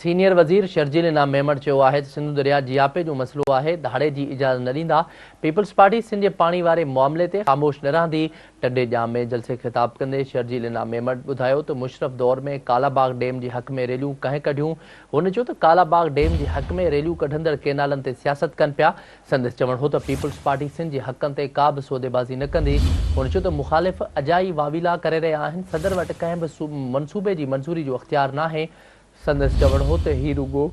Senior وزير شرجيل انعام ميمڻ چيو آهي ته سنڌو درياء جياپي جو مسئلو آهي، ڌاڙي جي اجازت نه ڏيندا، پيپلز پارٽي سنڌ جي پاڻي واري معاملي تي خاموش نه رهندي. ٽنڊي ڄام ۾ جلسي کي خطاب ڪندي شرجيل انعام ميمڻ ٻڌايو ته مشرف دور ۾ ڪالا باغ ڊيم جي حق ۾ ريليون ڪنهن ڪڍيون؟ هن چيو ته ڪالا باغ ڊيم جي حق ۾ ريليون ڪڍندڙ ڪينالن تي سياست ڪن پيا. سندس چوڻ هو ته پيپلز پارٽي سنڌ جي حقن تي ڪا به سوديبازي نه ڪندي. هن چيو ته مخالف اجائي واويلا ڪري رهيا آهن، صدر وٽ ڪنهن به منصوبي جي منظوري جو اختيار ناهي. سندس چوڻ هو ته هي رڳو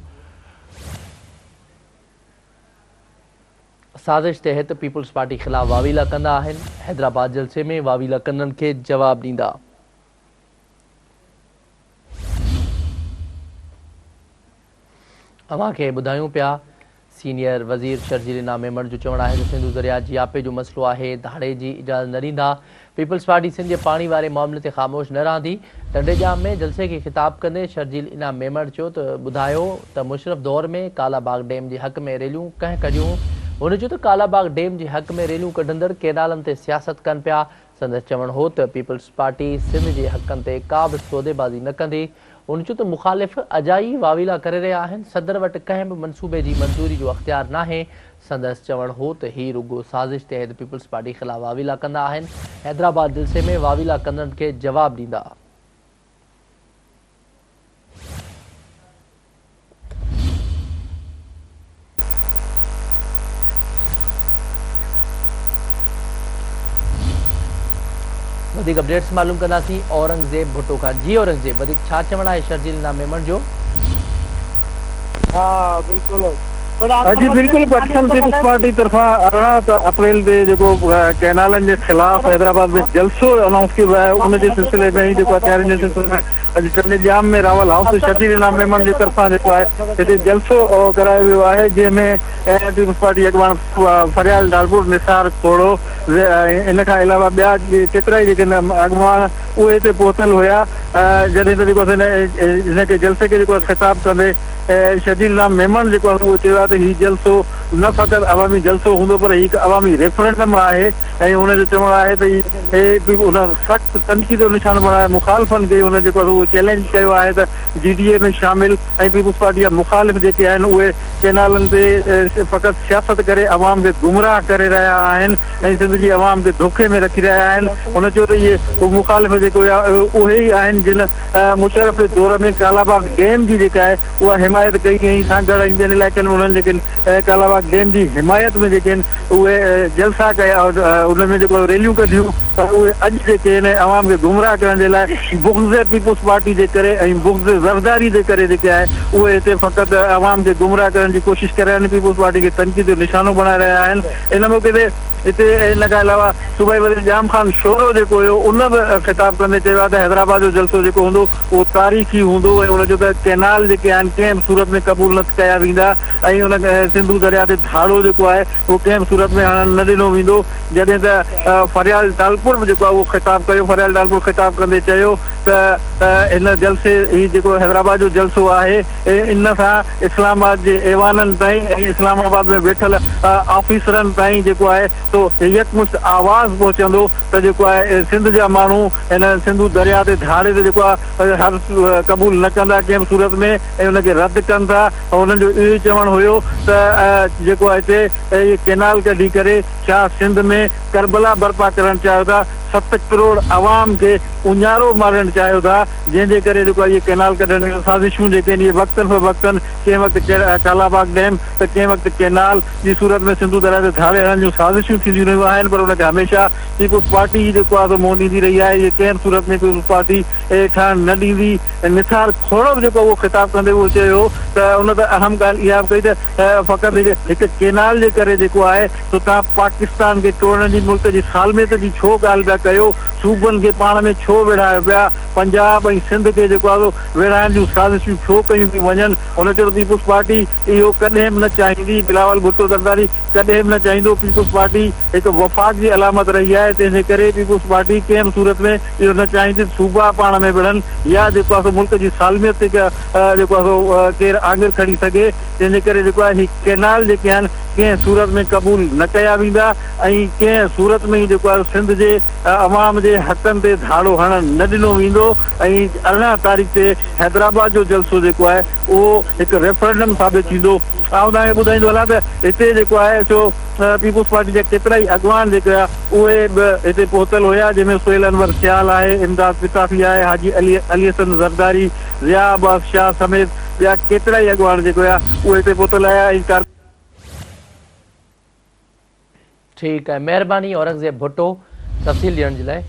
سازش تحت پيپلز پارٽي خلاف واويلا ڪندا آهن، حيدرآباد جلسي ۾ واويلا ڪندڙن کي جواب ڏيندا. اوهان کي ٻڌايون پيا سينيئر وزير شرجيل انعام ميمڻ جو چوڻ آهي ته سنڌو درياء جياپي جو مسئلو آهي، ڌاڙي جي اجازت نه ڏيندا، پيپلز پارٽي سنڌ جي پاڻي واري معاملي تي خاموش نه رهندي. ٽنڊي ڄام ۾ جلسي کي خطاب ڪندي شرجيل انعام ميمڻ چيو ته ٻڌايو ته مشرف دور ۾ ڪالا باغ ڊيم جي حق ۾ ريليون ڪنهن ڪڍيون؟ هن چيو ته ڪالا باغ ڊيم جي حق ۾ ريليون ڪڍندڙ ڪينالن تي سياست ڪن پيا. سندس چوڻ هو ته پيپلز پارٽي سنڌ جي حقن تي ڪا به سوديبازي نه ڪندي. هن چيو ته مخالف اجائي واويلا ڪري رهيا آهن، صدر وٽ ڪنهن به منصوبي جي منظوري جو اختيار ناهي. سندس چوڻ هو ته هي رڳو سازش تحت پيپلز پارٽي خلاف واويلا ڪندا آهن، حيدرآباد جلسي ۾ واويلا ڪندڙن کي جواب ڏيندا. وڌيڪ اپڊيٽس معلوم ڪنداسين اورنگزيب ڀٽو کان. جي اورنگزيب وڌيڪ ڇا چوڻ آهي شرجيل انعام ميمڻ جو؟ ها بلڪل. جي بلڪل پاڪستان پيپلز پارٽي طرفان 18 اپريل تي جيڪو ڪئنالن جي خلاف حيدرآباد ۾ جلسو انائونس ڪيو ويو آهي ان جي سلسلي ۾ ئي جيڪو تيارين جي سلسلي ۾ اڄ ٽنڊي ڄام ۾ راول هائوس تي شرجيل انعام ميمڻ جي طرفان جيڪو آهي هتي جلسو ڪرايو ويو آهي جنهن ۾ پيپلز پارٽي اڳواڻ فريال ڊالپور، نثار کوڙو ۽ ان کان علاوه ٻيا ڪيترائي جيڪي اڳواڻ اهي هتي پهتل هيا جڏهن ته جيڪو هن کي جلسي کي جيڪو خطاب ڪندي شرجيل انعام ميمڻ جيڪو آهي اهو چيو آهي ته هي جلسو نه فقط عوامي جلسو هوندو پر هي هڪ عوامي ريفرنڊم آهي ۽ هن جو چوڻ آهي ته هي به ان سخت تنقيد جو نشانو بڻايو مخالفن کي هن جيڪو آهي اهو چئلينج ڪيو آهي ته جي ڊي اي ۾ شامل ۽ پيپلز پارٽي جا مخالف جيڪي آهن اهي ڪئنالن تي فقط سياست ڪري عوام کي گمراهه ڪري رهيا آهن ۽ سنڌ جي عوام کي ڌوکي ۾ رکي رهيا آهن هن چيو ته اهي مخالف جيڪي هيا اهي ئي آهن جن مشرف جي دور ۾ ڪالاباغ ڊيم جي جيڪا آهي اها حمايت ڪئي ۽ سانگهڙ ۽ ٻين علائقن ۾ انهن جيڪي ڪالاباغ ڊيم جي حمايت ۾ جيڪي آهن اهي جلسا ڪيا ان ۾ جيڪو ريليون ڪڍيون پر اهي اڄ جيڪي آهن عوام کي گمراهه ڪرڻ جي لاء بغض پيپلز پارٽي جي ڪري ۽ بغض زرداري جي ڪري جيڪي آهي اهي هتي فقط عوام کي گمراهه ڪرڻ جي ڪوشش ڪري رهيا آهن پيپلز پارٽي کي تنقيد جو نشانو بڻائي رهيا آهن ان موقعي تي هتي ان کان علاوه صوبائي وزير ڄام خان شورو جيڪو هيو ان به خطاب ڪندي چيو آهي ته حيدرآباد جو جلسو جيڪو هوندو اهو تاريخي هوندو ۽ ان چيو ته ڪئنال جيڪي آهن ڪنهن به صورت ۾ قبول نه ڪيا ويندا ۽ ان سنڌو درياء تي ڌاڙو جيڪو آهي اهو ڪنهن به صورت ۾ هڻڻ نه ڏنو ويندو جڏهن ته فريال ٽالپر به جيڪو آهي اهو خطاب ڪيو فريال ٽالپر خطاب ڪندي چيو ته هن جلسي هي جيڪو حيدرآباد جو جلسو آهي ان سان اسلام آباد جي ايوانن تائين ۽ اسلام آباد ۾ ويٺل آفيسرن تائين جيڪو آهي سو يڪمشت آواز پهچندو ته جيڪو آهي سنڌ جا ماڻهو هن سنڌو درياء تي ڌاڙي تي جيڪو آهي هر قبول نه ڪندا ڪنهن به صورت ۾ ۽ ان کي رد ڪن ٿا ۽ انهن جو اهو ئي چوڻ هيو ته جيڪو آهي هتي اهي ڪينال ڪڍي ڪري ڇا سنڌ ۾ ڪربلا برپا ڪرڻ چاهيو ٿا 7 ڪروڙ عوام کي اڃارو مارڻ چاهيو ٿا جنهن جي ڪري جيڪو آهي اهي ڪئنال ڪڍڻ جون سازشون جيڪي آهن اهي وقتن فوقتن ڪنهن وقت ڪالاباغ ڊيم ته ڪنهن وقت ڪئنال جي صورت ۾ سنڌو درياء تي ڌاڙي هڻڻ جون سازشون ٿينديون رهيون آهن پر ان کي هميشه پيپلز پارٽي ئي جيڪو آهي سو منهن ڏيندي رهي آهي اهي ڪنهن به صورت ۾ پيپلز پارٽي ٺهڻ نه ڏيندي نثار کوڙو به جيڪو اهو خطاب ڪندي اهو چيو ته ان ته اهم ڳالهه اها به ڪئي ته فقط هڪ ڪئنال جي ڪري جيڪو آهي سو توهان پاڪستان کي ٽوڙڻ جي ملڪ جي سالميت جي ڇو ڳالهه پيا ڪيو صوبن کي پاڻ ۾ ڇو ويڙهايو پيا، پنجاب ۽ سنڌ کي جيڪو آهي سو ويڙهائڻ جون سازشون ڇو ڪيون پيون وڃن، هن چيو ته پيپلز پارٽي اهو ڪڏهن به نه چاهيندي، بلاول ڀٽو زرداري ڪڏهن به نه چاهيندو، پيپلز پارٽي هڪ وفاق جي علامت رهي آهي، تنهن جي ڪري پيپلز پارٽي ڪنهن به صورت ۾ اهو نه چاهيندي ته صوبا پاڻ ۾ وڙهن يا جيڪو آهي سو ملڪ جي سالميت تي جيڪو آهي سو ڪير آڱر کڻي سگهي، تنهن جي ڪري جيڪو آهي هي ڪئنال جيڪي آهن ڪنهن صورت ۾ قبول نه ڪيا ويندا ۽ ڪنهن صورت ۾ ئي جيڪو آهي سنڌ جي. عوام جي حقن تي ڌاڙو هڻڻ نه ڏنو ويندو ۽ 18 تاريخ تي حيدرآباد جو جلسو جيڪو آهي اهو هڪ ريفرنڊم ثابت ٿيندو. آئون توهان کي ٻڌائيندو هلان ته هتي جيڪو آهي سو پيپلز پارٽي جا ڪيترائي اڳواڻ جيڪي هيا اهي به هتي پهتل هيا جنهن ۾ سهيل انور سيال آهي، امداد پتافي آهي، حاجي علي علي حسن زرداري، ضياء عباس شاهه سميت ٻيا ڪيترائي اڳواڻ جيڪي هيا اهي هتي پهتل هيا ۽ ڪار. ٺيڪ آهي مهرباني اورنگزيب ڀٽو تفصيل ڏيڻ جي لاء.